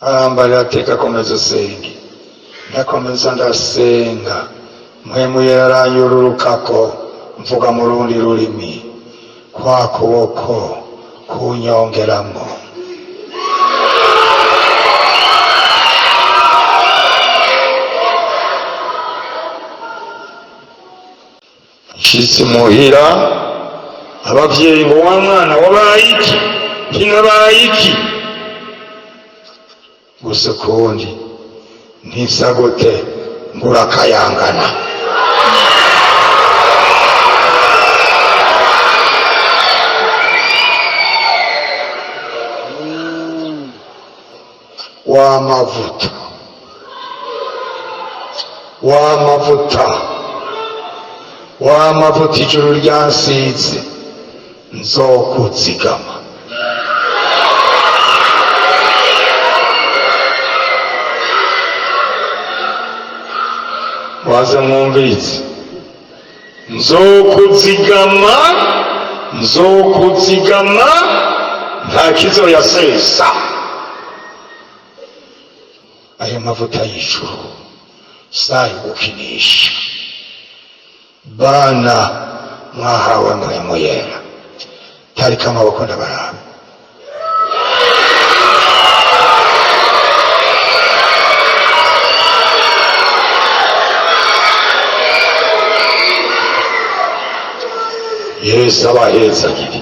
Arambarira ateka komeza usenge. Ndakomeza ndasenga, Mpwemu Yera aranyururukako, mvuga mu rundi rurimi, kwa kuboko kunyongeramwo. Nshitse muhira, abavyeyi ngo: "Wa mwana, wabaye iki?" Ntinabaye iki gusa ukundi, ntisa gute ngurakayangana. Wa mavuta, wa mavuta, wa mavuta ijuru ryansize, nzokuzigama. Waze mwumvirize: nzokuzigama, nzokuzigama, nta kizoyasesa. Ayo mavuta y'ijuru sayo gukinisha. Bana mwahawe Mpwemu Yera, tarika amaboko ndabaraba. Yesu abahezagire.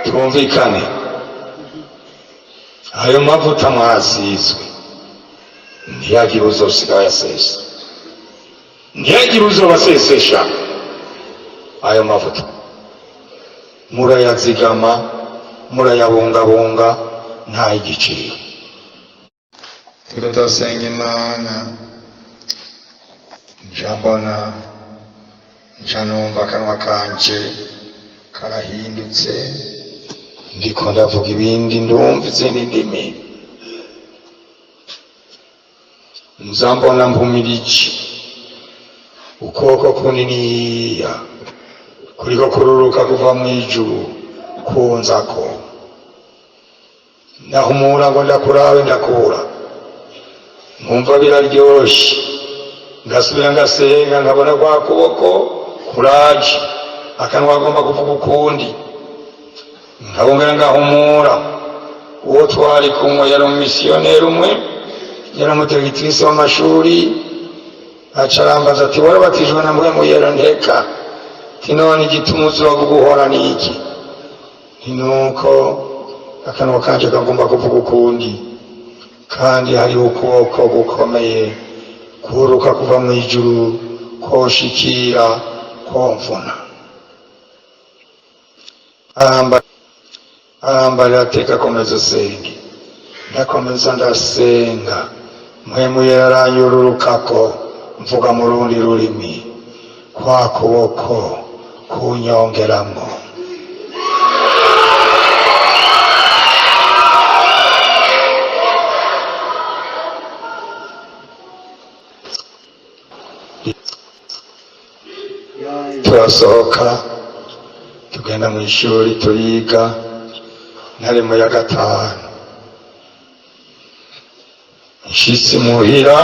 Twumvikane, ayo mavuta mwasizwe ntiyagire uzosiga ayasesa, ntiyagire uzobasesesha. Ayo mavuta murayazigama, murayabungabunga, nta igiciro. Turasenga Imana, nja mbona, nca numva akanwa kanje karahindutse, ndiko ndavuga ibindi, ndumva izindi ndimi. Nza mbona mpumirije, ukuboko kuniniya kuriko kururuka kuva mu ijuru kunzako. Ndahumura ngo ndakurabe, ndakura, nkumva biraryoshe. Ngasubira ngasenga, nkabona kwa kuboko kuraje, akanwa agomba kuvuga ukundi, nkabongera ngahumura. Uwo twari kumwe yari umumisiyoneri umwe, yari umudirectrice w'amashuri. Aca arambaza ati: "Warabatijwe na Mpwemu Yera?" Nteka. Ati: "None igituma uzovuga uhora ni iki?" Nti: "Nuko akanwa kanje kagomba kuvuga ukundi, kandi hariho ukuboko gukomeye kuruka kuva mu ijuru koshikira komvuna." Arambarira ateka komeza usenge. Ndakomeza ndasenga, Mpwemu Yera aranyururukako, mvuga mu rundi rurimi, kwa kuboko kunyongeramwo. Turasohoka, tugenda mu ishuri, turiga. Nari mu ya gatanu. Nshitse muhira,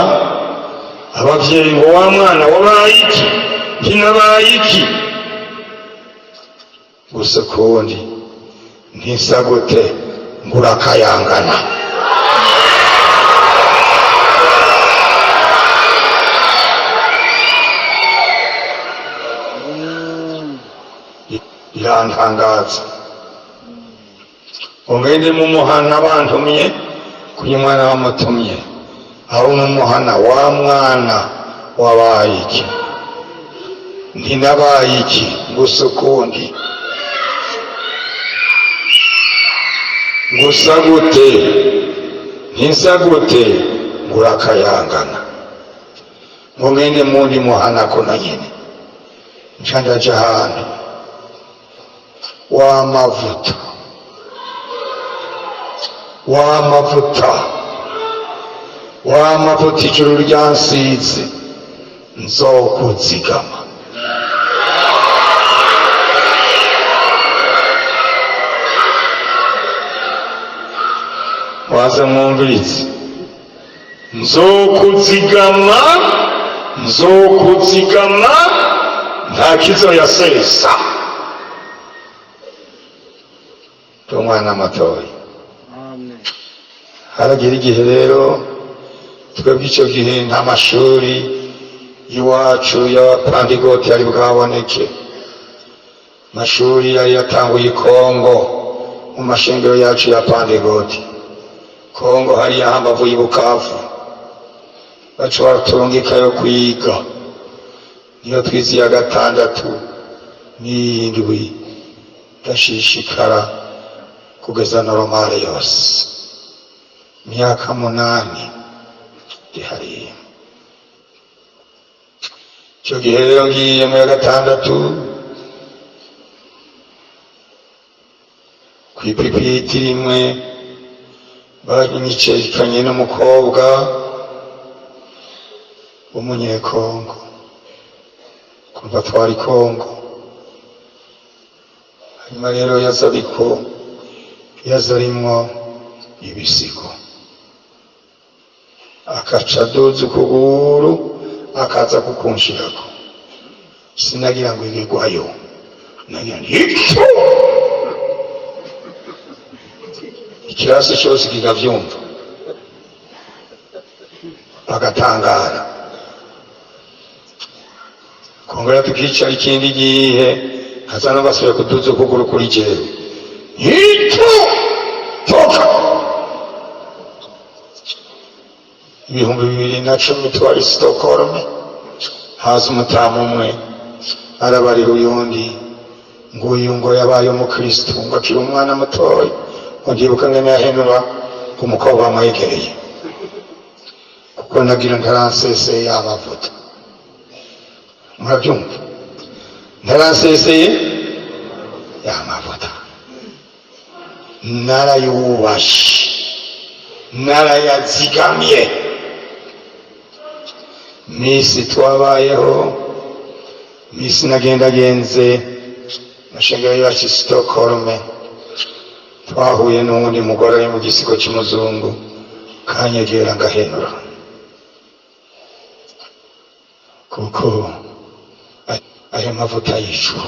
abavyeyi ngo: "Wa mwana, wabaye iki?" Ntinabaye iki gusa ukundi, ntisa gute ngurakayangana. Birantangaza. Ungende mu muhana bantumye kuyo mwana bamutumye aho mu muhana: "Wa mwana, wabaye iki?" Ntinabaye iki gusa ukundi, gusa gute, ntisa gute ngurakayangana. Ngo ngende mundi muhana kuno nyene, nca ndaja ahantu: "Wa mavuta, wa mavuta, wa mavuta ijuru ryansize, nzokuzigama." Mubanze mwumvirize. Nzokuzigama, nzokuzigama, nta kizoyasesa. Umwana mutoya. Amen. Haragira igihe rero twebwe icyo gihe nta mashuri iwacu y'abapandigoti yari bwaboneke. Amashuri yari yatanguye i Kongo mu mashengero yacu ya Pandigoti. Kongo hariya hambavu y'i Bukavu, baca baturungikayo kwiga. Niyo twize iya gatandatu n'iyindwi, ndashishikara kugeza normale yose, imyaka 8 ndi hariya. Icyo gihe rero ngiye mu ya gatandatu ku ipipiti rimwe banyicekanye n'umukobwa w'umunyekongo, kumva twari Kongo. Hanyuma rero yaza ariko yaza arimwo ibisigo, akaca aduza ukuguru akaza kukunshirako. Sinagira ngo igegwayo, nagira nti ipfu, ikirasi cyose kikavyumva bagatangara. Kongera tukicara ikindi gihe, haza n'abasubira kuduza ukuguru kuri jewe, ipfu toka. 2010 twari Stockholm, haza umutamu umwe arabarira uyundi ngo uyu ngo yabaye umukristo ngo akiri umwana mutoya, ngo ndibuka ngene yahenura umukobwa wamwegereye, kuko nagira ntaranseseye amavuta. Murabyumva, ntaranseseye y'amavuta, narayubashe, narayazigamye. Misi twabayeho, misi nagendagenze mashengero yacu Stockholm, twahuye n'uwundi mugore ari mu gisigo cy'umuzungu, kanyegera ngahenura, kuko ayo mavuta y'ijuru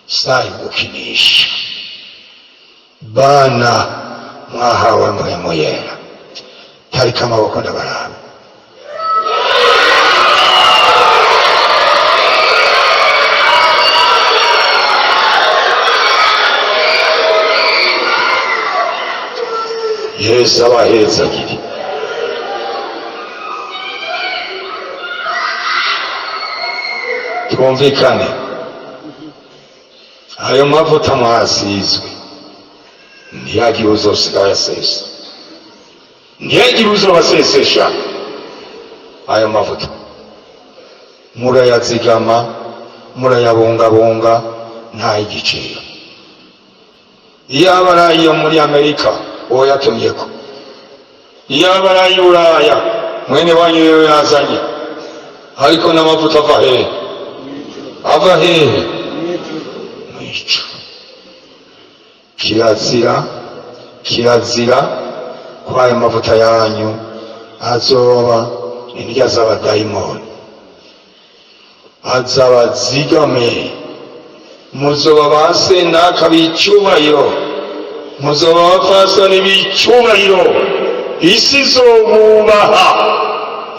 sayo gukinisha. Bana mwahawe Mpwemu Yera, tarika amaboko ndabaraba. Yesu abahezagire. Twumvikane, ayo mavuta mwasizwe ntiyagire uzosiga ayasesa, ntiyagire uzobasesesha. Ayo mavuta murayazigama, murayabungabunga, nta igiciro. Iyo aba ari ayo muri Amerika uwo yatumyeko, iyo aba ari ay'i Buraya mwene wanyu rero yazanye, ariko n'amavuta ava hehe? Ava hehe? Mwico. Kirazira, kirazira ko ayo mavuta yanyu azoba indya z'abadayimoni, azabazigame. Muzoba ba senaka b'icyubahiro, muzoba abapfasoni b'icyubahiro, isi izobubaha,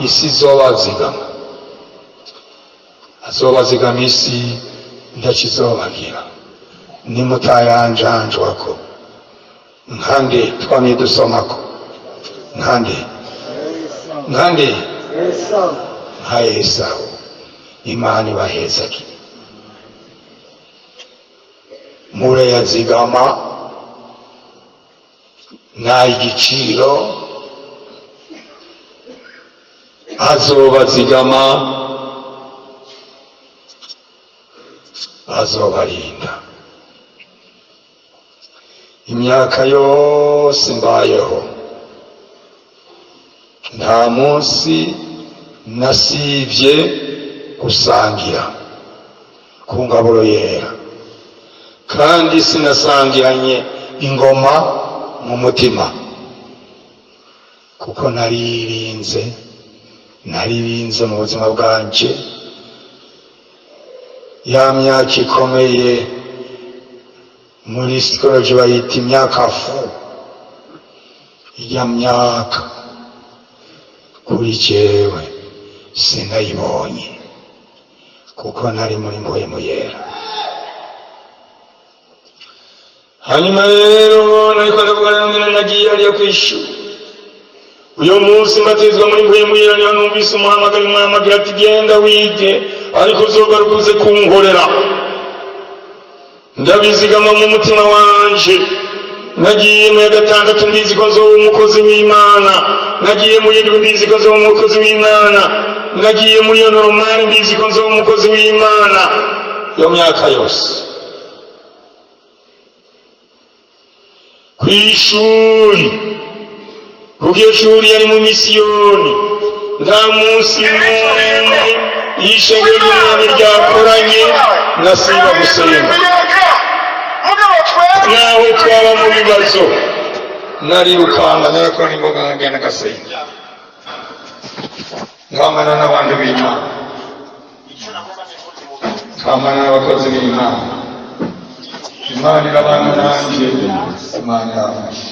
isi izobazigama, azobazigama isi ntakizobagira. Nimutayanjanjwako nkande twamye dusomako nkande nkande Esau. nka Esawu. Imana ibahezagire. Murayazigama nta igiciro, azobazigama, azobarinda. Imyaka yose mbayeho nta munsi nasibye gusangira ku ngaburo yera, kandi sinasangiranye ingoma mu mutima. Kuko naririnze, naririnze mu buzima bwanje. Ya myaka ikomeye, muri psychology bayita imyaka fou. Iya myaka kuri jewe sinayibonye, kuko nari muri Mpwemu Yera. Hanyuma rero nariko ndavuga rero ngene nagiye hariya kw'ishuri. Uyu munsi mbatizwa muri Mpwemu Yera, niho numvise umuhamagaro. Umuhamagaro ati: "Genda wige, ariko uzogaruka uze kunkorera." Ndabizigama mu mutima wanje. Nagiye mu ya gatandatu mbizi ko nzoba umukozi w'Imana. Nagiye mu yindwi mbizi ko nzoba umukozi w'Imana. Nagiye muri iyo normale mbizi ko nzoba umukozi w'Imana. Iyo myaka yose kw'ishuri, kuko iyo shuri yari mu misiyoni, nta munsi n'umwe y'ishengero ry'Umwami ryakoranye nasiba gusenga. Nawe twaba mu bibazo, narirukanga, narakora imboga, nkagenda ngasenga, nkamana n'abandi b'Imana, nkamana n'abakozi b'Imana. Imana irabana nanjye, Imana irafasha.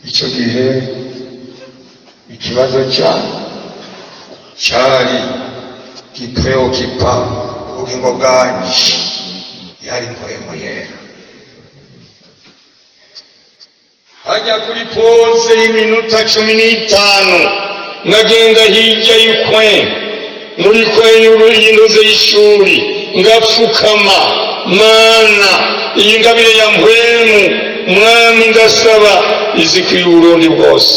Icyo gihe ikibazo cya cyari gipreokipa ubugingo bwanje yari Mpwemu Yera. Hajya kuri pause y'iminota 15, ngagenda hirya y'ukwe, muri kwe y'indoze y'ishuri, ngapfukama: "Mana, iyi ngabire ya Mpwemu, Mwami, ndasaba izikwiye Uburundi bwose."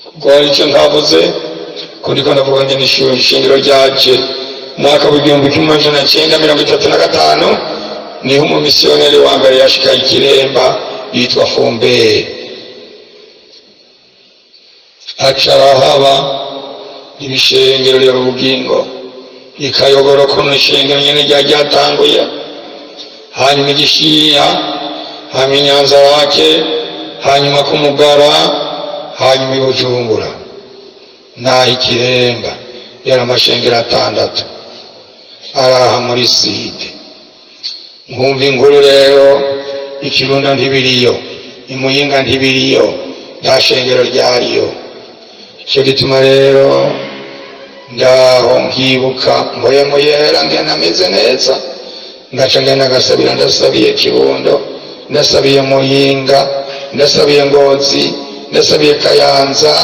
Kuko hari icyo ntavuze ko ndiko ndavuga ngene ishuri ishingiro ryaje. Mwaka w'1935 niho umumisiyoneri wa mbere yashika Ikiremba, yitwa Fumberi, aca arahaba. Ibishengero rya bugingo ikayobora kuno ishengero nyene ryari ryatanguye, hanyuma igishiya, hanyuma Inyanza Rake, hanyuma kumugara, hanyuma i Bujumbura naho Ikiremba. Yari amashengero atandatu araha muri side. Nkumva inkuru rero: Ikirundo ntibiriyo, Imuyinga ntibiriyo, nta shengero ryariyo. Icyo gituma rero ngaho nkibuka Mpwemu Yera, ngena ameze neza, ngaca ngenda ngasabira. Ndasabiye Kirundo, ndasabiye Muyinga, ndasabiye Ngozi, ndasabiye Kayanza,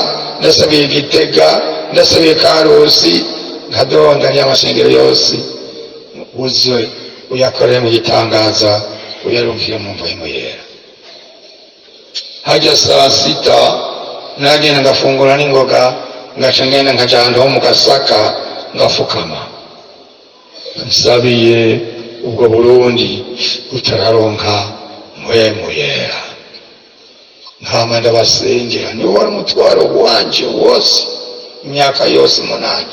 ndasabiye Gitega, ndasabiye Karusi, nkadonda amasengero yose. Uze uyakorere mu gitangaza, uyarungike mu Mpwemu Yera. Hajya saa sita nagenda ngafungura n'ingoga, ngaca ngenda nkaja ahantu ho mu Gasaka, ngafukama nsabiye ubwo Burundi butararonka Mpwemu Yera. Nkama ndabasengera. Niwo wari umutwaro wanje wose imyaka yose 8.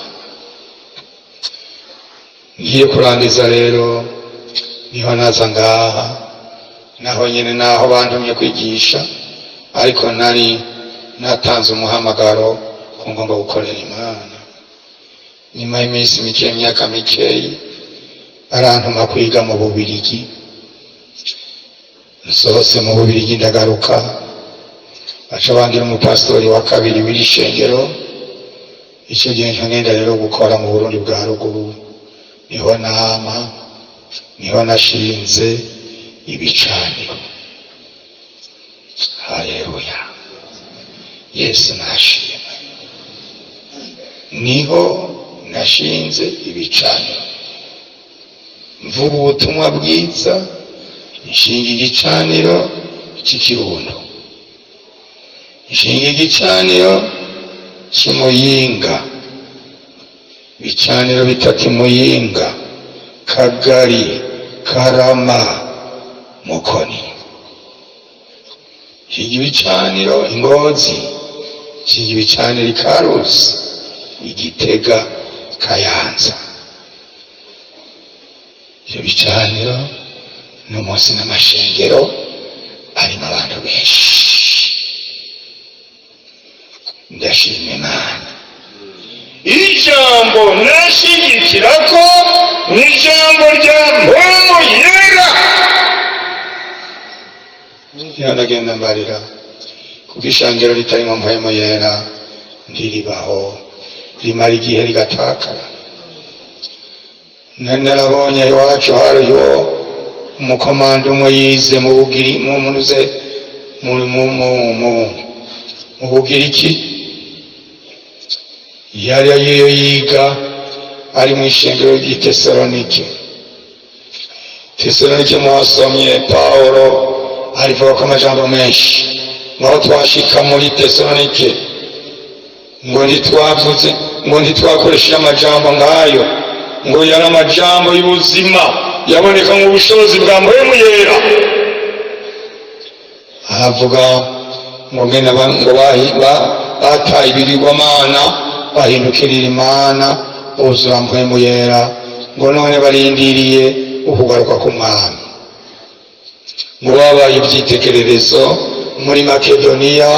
Ngiye kurangiza rero, niho naza ngaha. Naho nyine naho bantumye kwigisha, ariko nari natanze umuhamagaro ko ngomba gukorera Imana. Nyuma y'iminsi mike, imyaka mikeyi, barantuma kwiga mu Bubirigi. Nsohotse mu Bubirigi ndagaruka, baca bangira umupasitori wa kabiri w'iri shengero. Icyo gihe nca ngenda rero gukora mu Burundi bwa ruguru. Niho nama, niho nashinze ibicaniro. Haleluya, Yesu nashimwe. Niho nashinze ibicaniro, mvuga ubutumwa bwiza. Nshinga igicaniro cy'ikirundo, nshinga igicaniro cy'Imuyinga, ibicaniro bitatu Imuyinga: Kagari, Karama, Mukoni. Nshinga ibicaniro Ingozi, nshinga ibicaniro Ikarusi, Igitega, Kayanza. Ibyo bicaniro n'umunsi n'amashengero ari. Harimo abantu benshi. Ndashima Imana. Ijambo nashigikira ko ni ijambo rya Mpwemu Yera. Iyo ndagenda mbarira, kuko ishangiro ritarimo Mpwemu Yera ntiribaho, rimara igihe rigatakara. Nari narabonye iwacu hariho umukomando umwe yize mu Bugiri, mu munuze mu mu mu mu mu Bugiriki. Yari agiye yiga, ari mu ishengero ry'i Tesalonike. Tesalonike muhasomye, Pawulo arivuga ko amajambo menshi ngaho twashika muri Tesalonike, ngo ntitwavuze, ngo ntitwakoresheje amajambo ngayo, ngo yari amajambo y'ubuzima yaboneka mu bushobozi bwa Mpwemu Yera. Aravuga ngo ngene ngo bataye ibigirwamana, bahindukirira Imana, buzura Mpwemu Yera, ngo none barindiriye ukugaruka k'Umwami, ngo babaye ibyitegererezo muri Makedoniya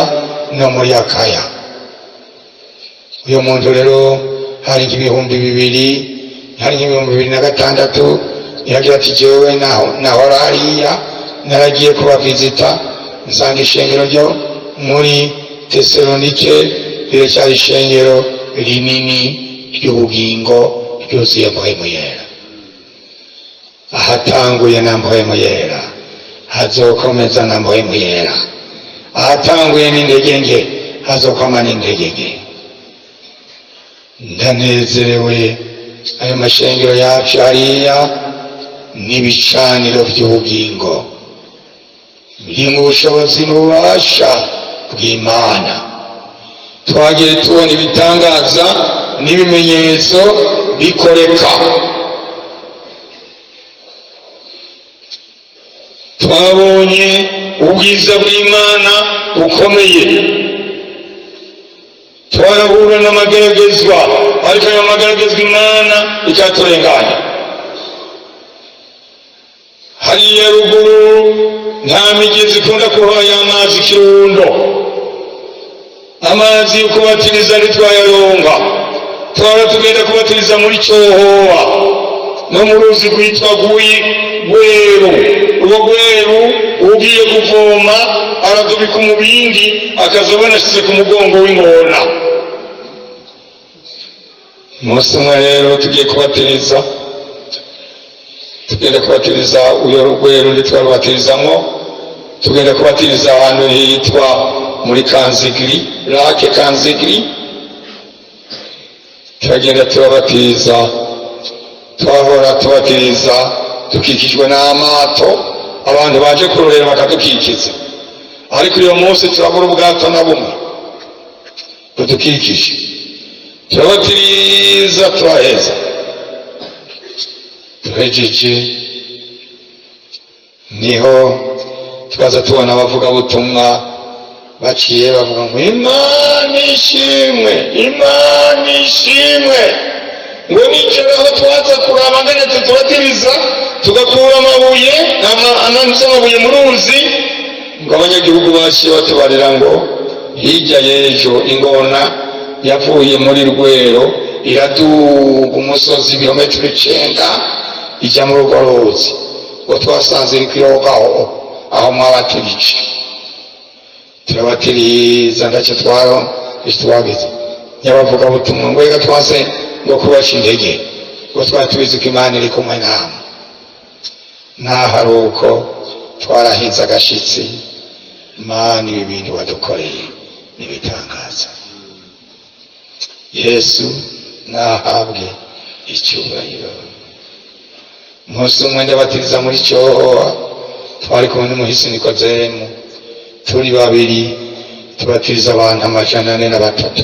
no muri Akaya. Uyu muntu rero hari nk'ibihumbi 2000, hari nk'ibihumbi 2006, yagira ati: "Jewe naho nahora hariya, naragiye kubavizita, nsanga ishengero ryo muri Tesalonike riracyari ishengero rinini ry'ubugingo ryuzuye Mpwemu Yera." Ahatanguye na Mpwemu Yera hazokomeza na Mpwemu Yera. Ahatanguye n'intege nke hazokoma n'intege nke. Ndanezerewe. Ayo mashengero yacu hariya n'ibicaniro by'ubugingo biri mu bushobozi n'ububasha bw'Imana. Twagiye tubona ibitangaza n'ibimenyetso bikoreka. Twabonye ubwiza bw'Imana bukomeye. Twarahura n'amageragezwa, ariko ayo mageragezwa Imana ikaturenganya. Hariya ruguru nta migezi ikunda kuba y'amazi. Kirundo amazi yo kubatiriza ntitwayaronga. Twara tugenda kubatiriza muri Cyohoha no mu ruzi rwitwa Gweru. Urwo Gweru, ugiye kuvoma aradubika umubindi, akazobona ashyize ku mugongo w'ingona. Umunsi umwe rero tugiye kubatiriza, tugenda kubatiriza uyo Rugweru ntitwarubatirizamwo, tugenda kubatiriza ahantu hitwa muri Kanzigiri, Lake Kanzigiri. Turagenda turabatiriza. Twahora tubatiriza dukikijwe n'amato, abantu baje kurorera bakadukikiza, ariko uyu munsi turabura ubwato na bumwe budukikije. Turabatiriza, turaheza. Duhejeje niho tukaza tubona abavugabutumwa baciye bavuga ngo: "Imana ishimwe, Imana ishimwe." Ngo nijoro aho twaza kuraba ngene tutubatiriza, tugakura amabuye, amanutse amabuye mu ruzi, ngo abanyagihugu baciye batubarira ngo hirya y'ejo ingona yavuye muri Rwero, iraduga umusozi ibirometero 9, ijya muri urwo ruzi, ngo twasanze iri kwirogaho aho mwabatirije. Turabatiriza, ndacyo twaro twagize nyabavugabutumwa ngo reka twase ngo kubaca intege, ngo twari tubizi ko Imana iri kumwe namwe. Naho ari uko, twarahinze agashitsi. Mana, ibi bintu wadukoreye n'ibitangaza. Yesu nahabwe icyubahiro. Umunsi umwe ndabatiriza muri Cyohoha, twari kumwe n'umuhisi Nikodemu, turi babiri, tubatiriza abantu 403.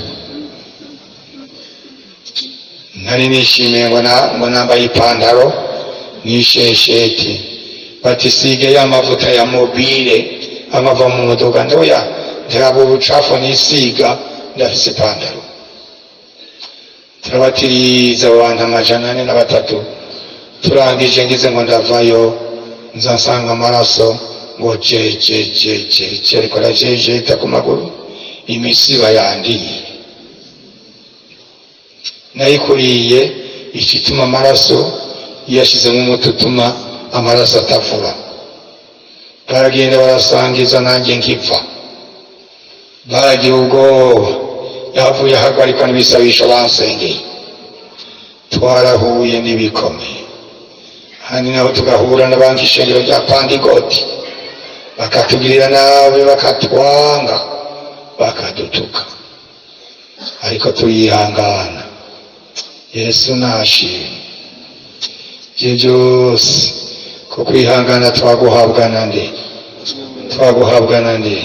Nari nishimiye ngo nambaye ipantaro n'ishesheti. Bati: "Sige ya mavuta ya mobile amava mu muduga." Ndoya ntiraba ubucafu nisiga, ndafise ipantaro. Turabatiriza abantu 403. Turangije, ngize ngo ndavayo, nza nsanga amaraso. Ngo jejejejeje, ariko arajejeta ku maguru, imisiba yandiye nayikuriye ikituma amaraso yashizemo umuti utuma amaraso atavura. Baragenda barasangiza, nanjye nkiva. Baragira ubwoba, yavuye ahagarikwa n'ibisabisho bansengeye. Twarahuye n'ibikomeye, handi naho tugahura n'abanka ishengero rya Pandigoti, bakatugirira nabi, bakatwanga, bakadutuka, ariko turihangana. Yesu nashimwe. Ibyo byose ko kwihangana twaguhabwa na nde? Twaguhabwa na nde?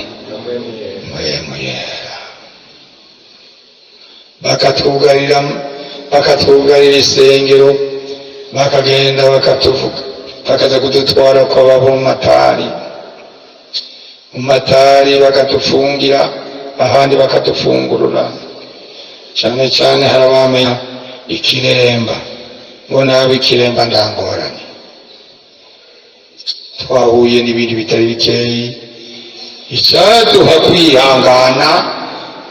Mpwemu Yera. Bakatwugarira, bakatwugarira isengero, bakagenda bakatuvuga, bakaza kudutwara kwa babumatari mu matari, bakatufungira ahandi, bakatufungurura. Cyane cyane hari abamenya ikiremba, ngo nabe ikiremba ndangorane. Twahuye n'ibindi bitari bikeyi. Icyaduha kwihangana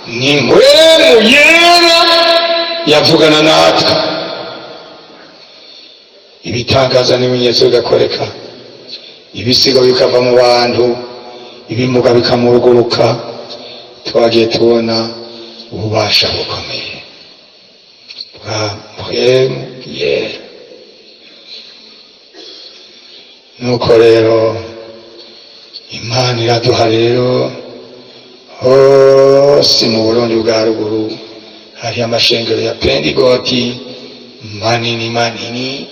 ni Mpwemu Yera yavugana natwe, ibitangaza n'ibimenyetso bigakoreka, ibisigo bikava mu bantu, ibimuga bikamuruguruka. Twagiye tubona ububasha bukomeye bwa Mpwemu Yera. Nuko rero Imana iraduha rero hose mu Burundi bwa ruguru hari amashengero ya Pendigoti manini manini,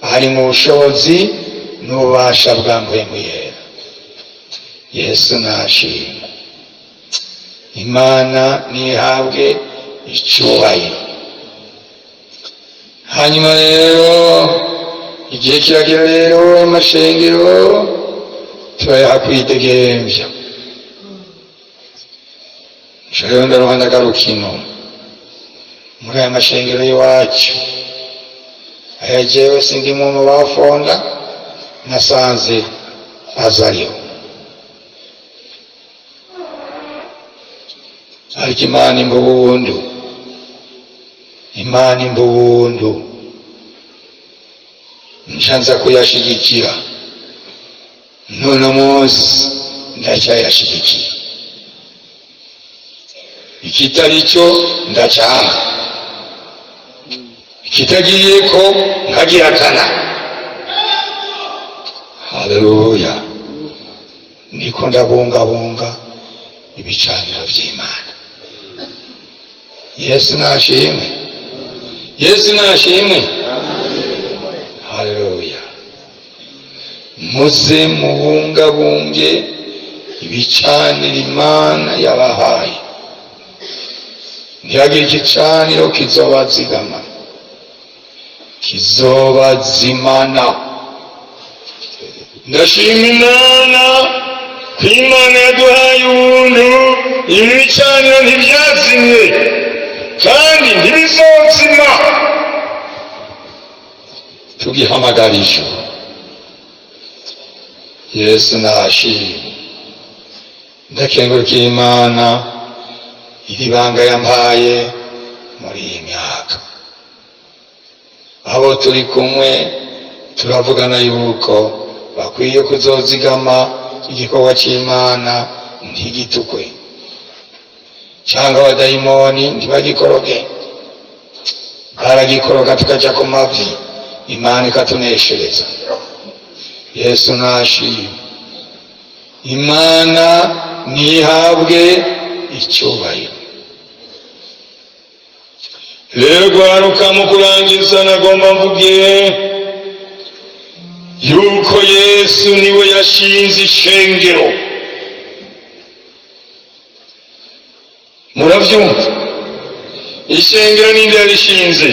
ari mu bushobozi n'ububasha bwa Mpwemu Yera. Yesu nashimwe, Imana nihabwe icyubahiro. Hanyuma rero igihe kiragera rero, amashengero turayaha kwidegemvya. Rero ndaruha ndagaruka ino muri aya mashengero y'iwacu. Aya jewe sindimwo mu bafonda, nasanze azariho, ariko Imana imbubundu, Imana imbubundu, nca kuyashigikira. None munsi ndacyayashigikiye, ikitari cyo ndacanga, ikitagiyeko nkagihakana. Haleluya! Niko ndabungabunga ibicaniro vy'Imana. Yesu nashimwe, Yesu nashimwe. Haleluya! Muze mubungabunge ibicaniro Imana yabahaye, ntihagire igicaniro kizobazigama, kizobazimana. Ndashima Imana ko Imana yaduhaye ubuntu, ibi bicaniro ntibyazimye kandi ntibizozima tugihamagara ijuru. Yesu nashimwe. Ndakengurukiye Imana iri banga yampaye muri iyi myaka. Abo turi kumwe turavugana yuko bakwiye kuzozigama igikorwa cy'Imana ntigitukwe, cyangwa abadayimoni ntibagikoroge. Baragikoroga tukaja ku mavi, Imana ikatuneshereza. Yesu nashimwe, Imana ntihabwe icyubahiro. Rero gwaruka, mu kurangiza nagomba mvuge yuko Yesu niwe yashinze ishengero. Murabyumva? Ishengero ninde yarishinze?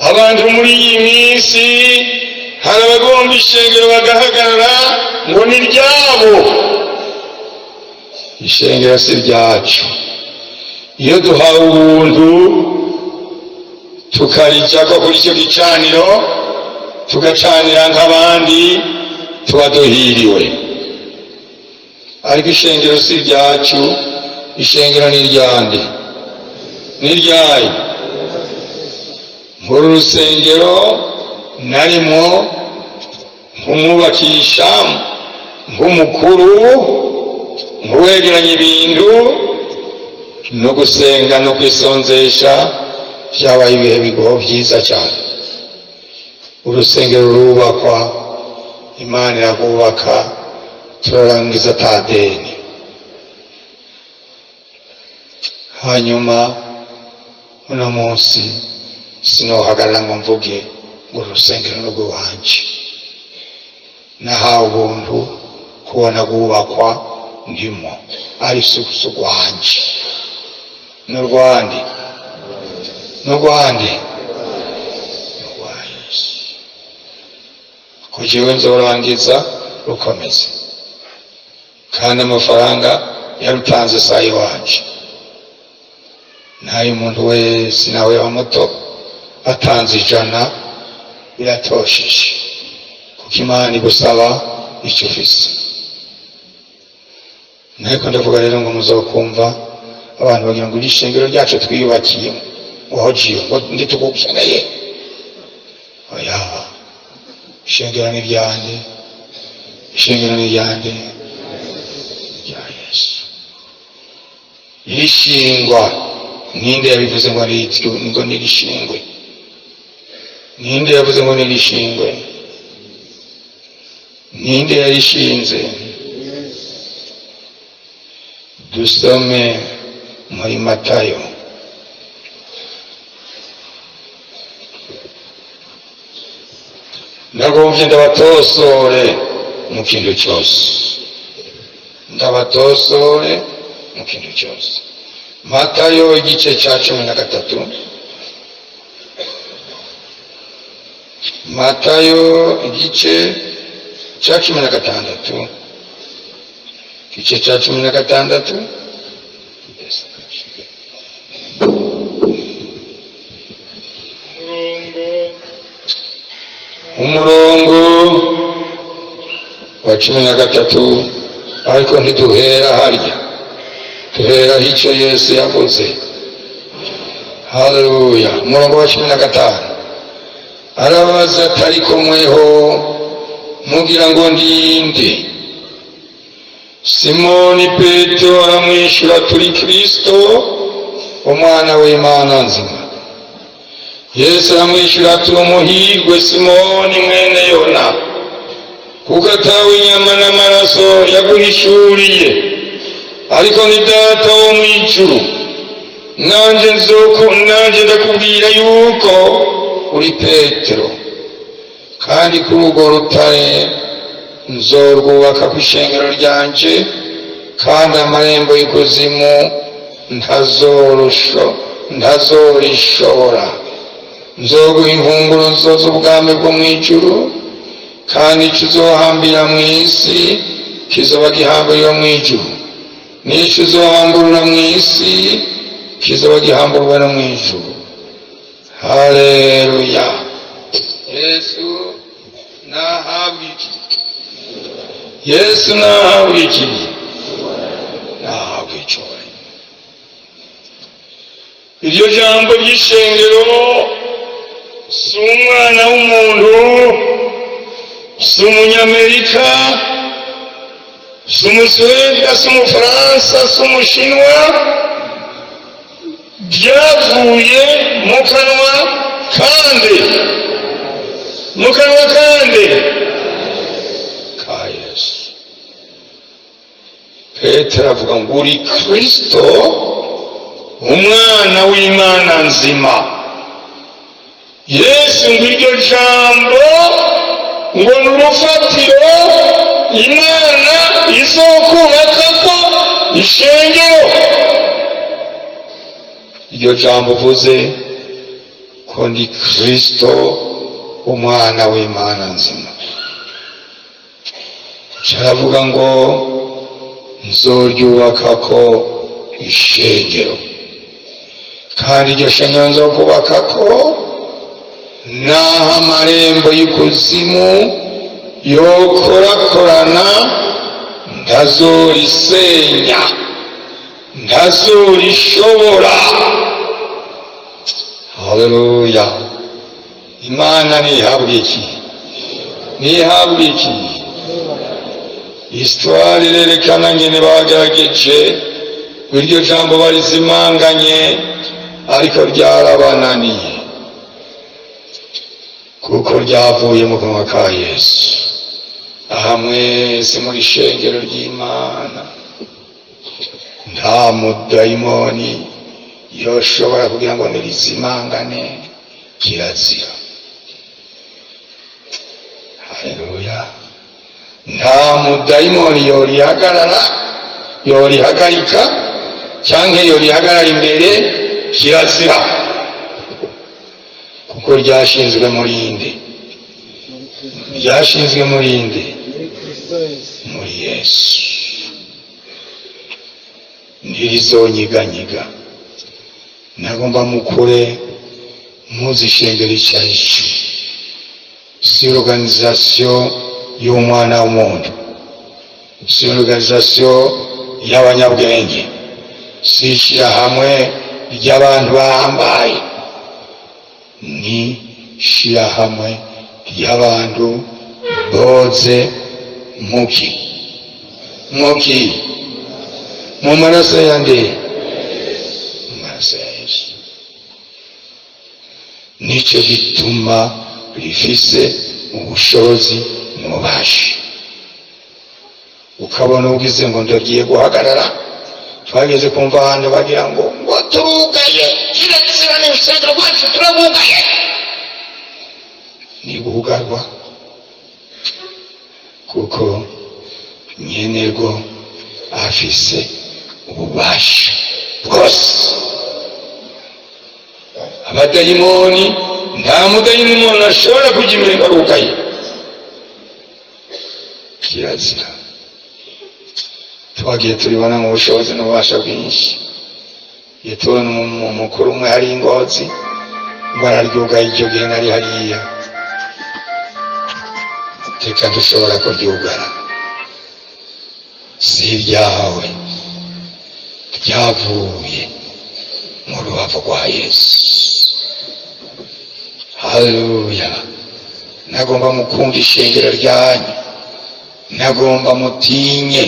Abantu muri iyi minsi hari abagomba ishengero bagahagarara ngo ni ryabo. Ishengero si ryacu. Iyo duhawe ubuntu tukarijako kuri icyo gicaniro, tugacanira nk'abandi, Tuba duhiriwe, ariko ishengero si iryacu. Ishengero ni iryande? Ni iryayo. Muri urusengero narimo nk'umwubakisha, nk'umukuru, nk'uwegeranya ibintu no gusenga no kwisonzesha. Byabaye ibihe bigoho byiza cyane. Urusengero rurubakwa, Imana irarwubaka, turarangiza atadeni. Hanyuma uno munsi sinohagarara ngo mvuge ngo uru rusengero ni urw'iwanje. Nahawe ubuntu kubona rwubakwa, ndimo, ari si urwanje. Ni urwande? Ni urwande? Ni urwa Yesu, ko jewe nzorangiza rukomeze, kandi amafaranga yarutanze saa iwanje. Nayo umuntu wese, nawe wa muto, atanze 100 biratosheje, kuko Imana igusaba icyo ufise. Ariko ndavuga rero ngo muzokumva abantu bagira ngo iri ryacu twiyubakiye, ngo hojiyo ngo nditugukeneye. Oya, ishengero ni iryanjye. Ishengero ni iryanjye, rya Yesu. Irishingwa, ninde yabivuze ngo nirishingwe? Ninde yavuze ngo nirishingwe? Ninde yarishinze? Dusome muri Matayo. Ndagombye ndabatosore mu kintu cyose, ndabatosore mu kintu cyose. Matayo igice cya 13. Matayo igice cya 16, igice cya 16. Umurongo wa 13. Ariko ntiduhera harya, duhera icyo Yesu yavuze. Haleluya! Umurongo wa 15, arabaza ati: "Ariko mweho mugira ngo ndinde?" Simoni Petero aramwishyura: "Turi Kristo, umwana w'Imana nzima." Yesu aramwishyura ati: "Umuhirwe Simoni mwene Yona, kuko atawe inyama n'amaraso yaguhishuriye, ariko ni Data wo mu ijuru. Nanjye nzoko, nanjye ndakubwira yuko uri Petero, kandi kuri urwo rutare nzorwubaka ku ishengero ryanje, kandi amarembo y'ikuzimu ntazorishobora. Nzoguha imfunguruzo z'ubwami bwo mu ijuru, kandi icyo uzohambira mu isi kizoba gihambiriwe mu ijuru, n'icyo uzohamburura mu isi kizoba gihamburwa no mu ijuru." Haleluya! Yesu nahabwa iki? Yesu nahabwa iki? Nahabwa icyubahiro. Iryo jambo ry'ishengero si umwana w'umuntu, si umunyamerika, si Umusuweda, si Umufaransa, si Umushinwa. Byavuye mu kanwa kandi, mu kanwa kandi ka Yesu. Petero avuga ngo: "Uri Kristo, umwana w'Imana nzima." Yesu ngo iryo jambo ngo ni urufatiro Imana izokubaka ko ishengero. Iryo jambo uvuze ko ndi Kristo, umwana w'Imana nzima, caravuga ngo nzoryubaka ko ishengero, kandi iryo shengero nzokubaka ko, naho amarembo y'ikuzimu Yokorakorana, ntazorisenya, ntazorishobora. Haleluya! Imana ntihabwa iki? Ntihabwa iki? Histoire irerekana ngene bagerageje iryo jambo barizimanganye, ariko ryarabananiye kuko ryavuye mu kanwa ka Yesu. Aha mwese muri shengero ry'Imana, nta mudayimoni yoshobora kugira ngo nirizimangane. Kirazira. Haleluya! Nta mudayimoni yorihagarara, yorihagarika cyangwa yorihagarara imbere. Kirazira, kuko ryashinzwe muri nde? Ryashinzwe muri nde? Muri Kristo Yesu. Muri Yesu. Ntirizonyiganyiga. Nagomba mukure muzi ishengero icyo ari cyo. Si organisation y'umwana w'umuntu, si organisation y'abanyabwenge, si ishyirahamwe ry'abantu bahambaye, ni ishyirahamwe ry'abantu boze muki muki mu maraso yande? Mu maraso ya Yesu. Nicyo gituma rifise ubushobozi n'ububasha. Ukabona ugize ngo ndagiye guhagarara. Twageze kumva ahantu bagira ngo turugaye, kirazira, n'urusengero rwacu turabugaye. Ni guhugarwa, kuko nyenerwo afise ububasha bwose. Abadayimoni, nta mudayimoni ashobora kujya imbere ngo arugaye. Kirazira. Twagiye turibona mu bushobozi n'ububasha bwinshi. Iyo tubona umukuru umwe hari ingozi ngo araryugaye, icyo gihe nari hariya, reka dushobora kuryugara, si iryawe, ryavuye mu rubavu rwa Yesu. Haleluya! Nagomba mukunda ishengero ryanyu, nagomba mutinye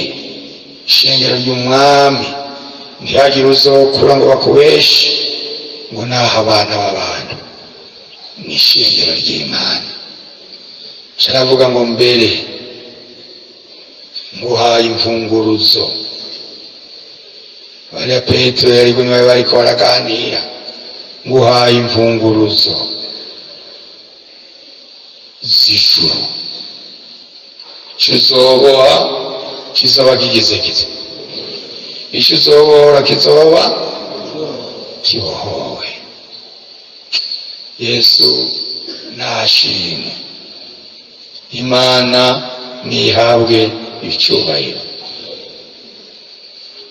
ishengero ry'Umwami. Ntihagire uzokura ngo bakubeshe ngo naho abana b'abantu, ni ishengero ry'Imana. Caravuga ngo mbere nguhaye imfunguruzo. Bariya Petero yari niwe bariko baraganira. Nguhaye imfunguruzo z'ijuru, kizoboha kizoba kigizegize, icyo uzobohora kizoba kibohowe. Yesu nashimwe, Imana nihabwe icyubahiro.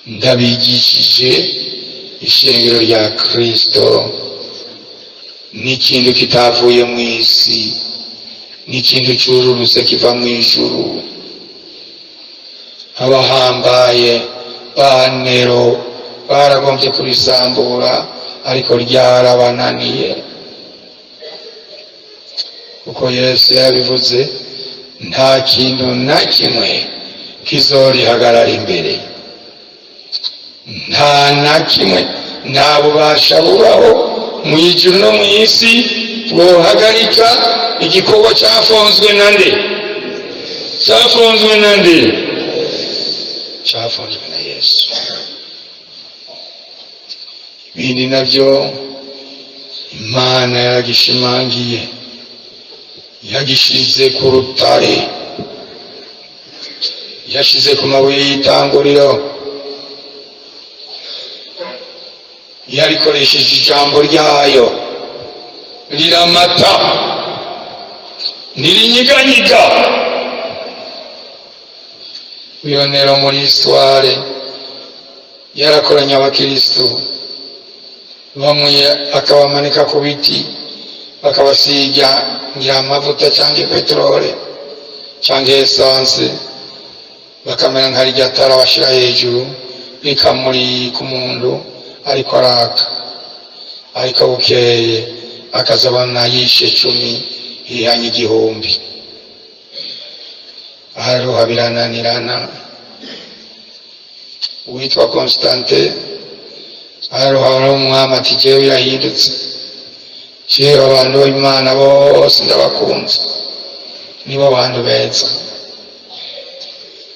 Ndabigishije ishengero rya Kristo n'ikintu kitavuye mu isi, n'ikintu cyururutse kiva mu ijuru. Abahambaye ba Nero baragombye kurisambura, ariko ryarabananiye, kuko Yesu yabivuze, nta kintu na kimwe kizorihagarara imbere, nta na kimwe. Nta bubasha bubaho mu ijuru no mu isi bwohagarika igikorwa cyafunzwe na nde? Cyafunzwe na nde? Cyafunzwe na Yesu. Ibindi nabyo Imana yaragishimangiye, yagishize ku rutare, yashize ku mabuye y'itanguriro, yarikoresheje ijambo ryayo, riramata, ntirinyiganyiga. Wiyonera muri histoire, yarakoranye abakristu bamwe akabamanika ku biti, bakabasiga ngira amavuta cyangwa peteroli. cyangwa essence, bakamera nka rirya tara bashyira hejuru rikamurika umuntu ariko araka, ariko bukeye akazabona yishe 10 yihanye 1000. Araruha birananirana. Uwitwa Constante araruha, umwami ati jewe birahindutse, jewe abantu b'Imana bose ndabakunze, nibo bantu beza.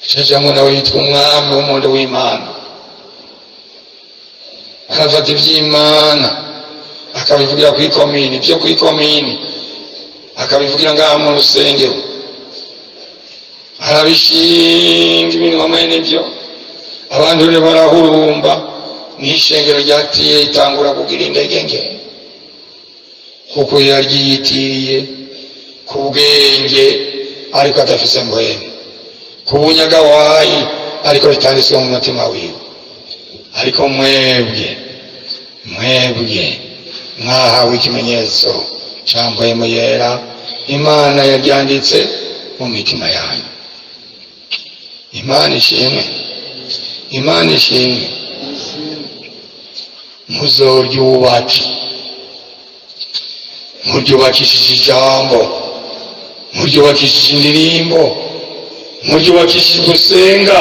Cajamwo nawe yitwa umwami w'umuntu w'Imana, arafata ivy'Imana akabivugira kw'ikomini, ivyo kw'ikomini akabivugira ngaha mu rusengero, arabishinga ibintu hamwe n'ivyo abantu rero barahurumba. N'ishengero ryatiye ritangura kugira intege nke, kuko yaryiyitiriye ku bwenge ariko adafise mpwemu, ku bunyagawayi ariko ritanditswe mu mutima wiwe. Ariko mwebwe mwahawe ikimenyetso ca mpwemu yera, Imana yaryanditse mu mitima yanyu. Imana ishimwe, Imana ishimwe. Muzoryubake, muryubakishije ijambo, muryubakishije indirimbo, muryubakishije gusenga,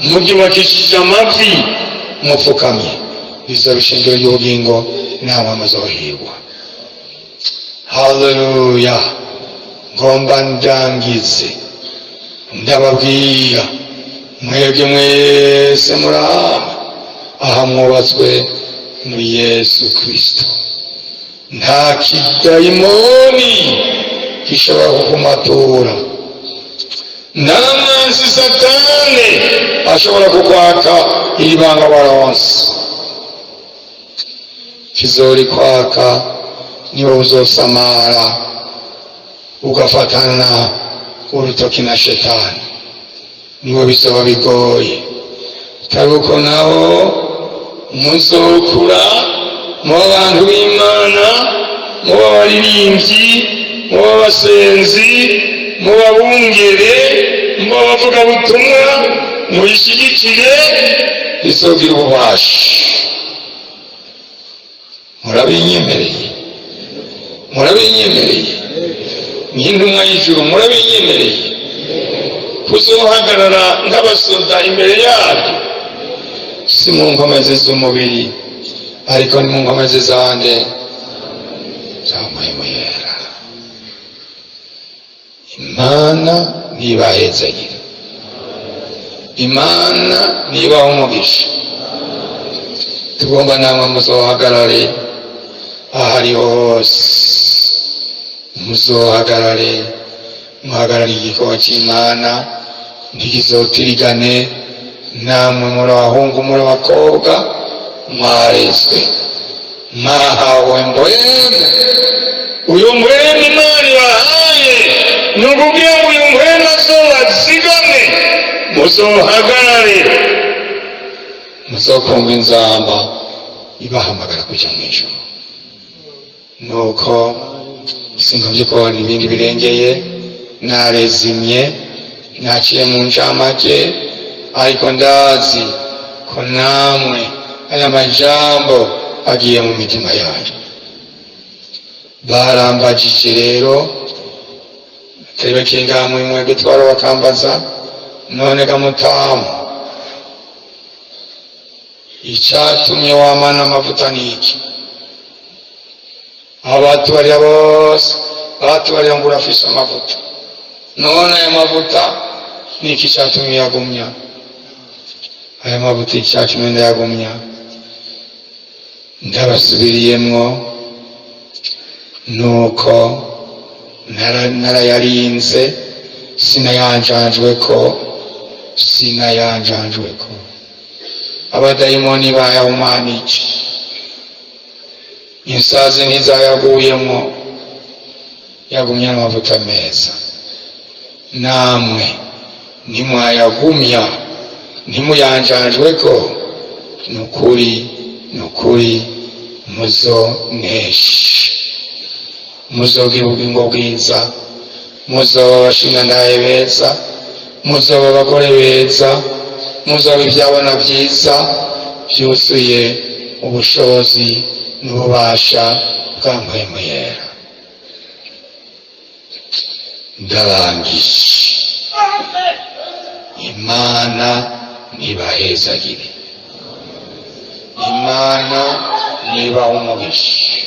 muryubakishije amavi mupfukamye, bizaba ishingiro ry'ubugingo, namwe muzohirwa. Haleluya. Ngomba ndangize ndababwira mwebwe mwese muraha aha mwubatswe muri Yesu Kristo, nta kidayimoni gishobora kukumatura, nta mwansi Satani ashobora kukwaka iri banga waronse. Kizorikwaka niba uzosamara ugafatana urutoki na Shetani, niwe bizoba bigoye. Atari uko naho muzokura muba abantu b'Imana, muba abaririmbyi, muba abasenzi, muba abungere, muba abavugabutumwa, mubishyigikire, rizogira ububasha. Murabinyemereye? Murabinyemereye nk'intumwa y'ijuru? Murabinyemereye kuzohagarara nk'abasoda imbere yaryo? Si mu nkomezi z'umubiri, ariko ni mu nkomezi zande? Za Mpwemu Yera. Imana ntibahezagire, Imana nibaha umugisha. Tugomba namwe muzohagarare ahariho hose, muzohagarare, muhagarare igikorwa cy'Imana ntikizotirigane. Namwe muri abahungu, muri abakobwa, mwarezwe, mwahawe mbwemu. Uyu mpwemu Imana ibahaye ni ukubwira ngo uyu mpwemu azobazigame, muzohagarare, muzokumva inzamba ibahamagara kuja mu ijuru. Nuko singombye ko hari ibindi birengeye, narezimye, naciye mu ncamake, ariko ndazi ko namwe aya majambo agiye mu mitima yanyu. Barambajije rero atari bakinga mwe mwebwe twara, bakambaza none gamutamu, icyatumye wamana amavuta ni iki? Abatubariya bose batubariya ngo urafise amavuta, none aya mavuta ni iki cyatumye uyagumya? Aya mavuta icyatumye ndayagumya, ndabasubiriyemwo, nuko narayarinze, sinayanjanjweko, sinayanjanjweko. Abadayimoni bayahumanije, insazi ntizayaguyemwo, yagumye amavuta meza. Namwe ntimwayagumya, ntimuyanjanjweko, nukuri nukuri muzonesha, muzogira ubugingo bwiza. Muzoba abashingantahe beza, muzoba abagore beza, muzoba ibyabona byiza byuzuye ubushobozi n'ububasha bwa Mpwemu Yera. Ndarangije. Imana nibahezagire, Imana nibaha umugisha.